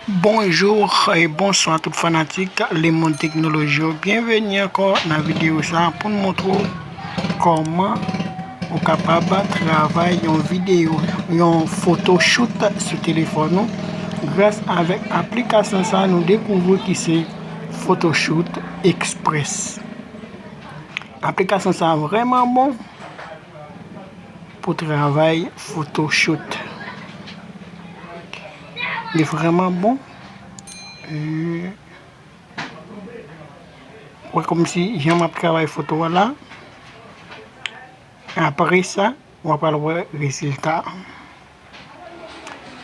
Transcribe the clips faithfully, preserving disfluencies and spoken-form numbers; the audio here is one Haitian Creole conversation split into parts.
Bonjou e bonswa tout fanatik lemonn teknoloji yo. Byenveni ankò nan videyo sa a pou n montre w kòman ou kapab travay yon videyo, yon photoshoot sou telefòn ou gras avèk aplikasyon sa a nou dekouvri ki se Photoshoot Express. Aplikasyon sa a vrèman bon pou travay photoshoot. Li vrèman bon. E, wè kòmsi jan m ap travay foto a la. Apre sa, w ap al wè rezilta.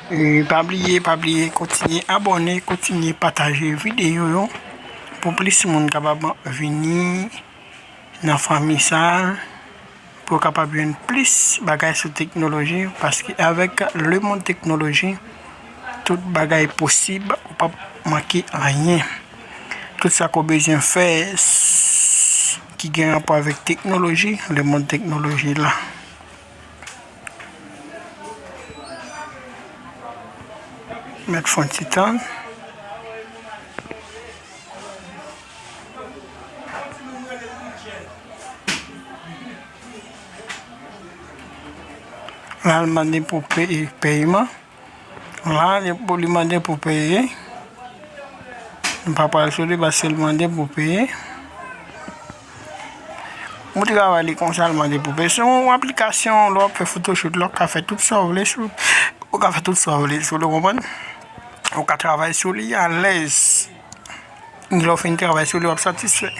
E, pa bliye, pa bliye kontinye abòne, kontinye pataje videyo yo pou plis moun kapab vini nan fanmi sa a, pou yo kapab jwenn plis bagay sou teknoloji, paske avèk lemonn teknoloji, tout bagay posib, ou p ap manke anyen. Tout sa ke w bezwen fè s-, ki gen rapò avèk teknoloji, lemonn teknoloji la. Mèt fè yon ti tann. La, l mande pou peye, peyiman. La, li pou li mande pou peye. M pa pral sou li paske l mande pou peye. Ou travay li konsa, l mande pou peye. Se yon aplikasyon, lè w ap fè photoshoot la, ou ka fè tout sa w vle sou, ou ka fè tout sa w vle sou li, ou konprann? Ou ka travay sou li alèz. Lè w fin travay sou li, w ap satisfè.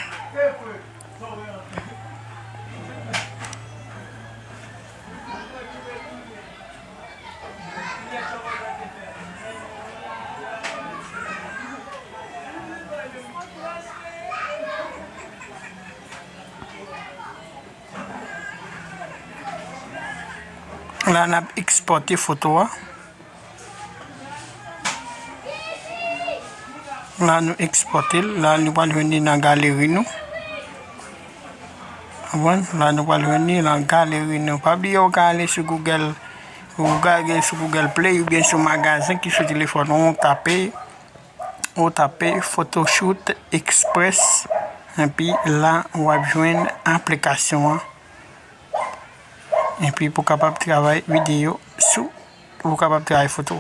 La, n ap ekspòte foto a. La, nou ekspòte l. La, nou pral jwenn li nan galeri nou. Konprann? La, nou pral jwenn li nan galeri nou. Pa bliye, ou ka ale sou Google, ou ka ale sou Google Play oubyen sou magazen ki sou telefòn ou, ou tape, ou tape Photoshoot Express, epi la, w ap jwenn aplikasyon an. Epi pou kapab travay videyo sou, pou kapab travay foto.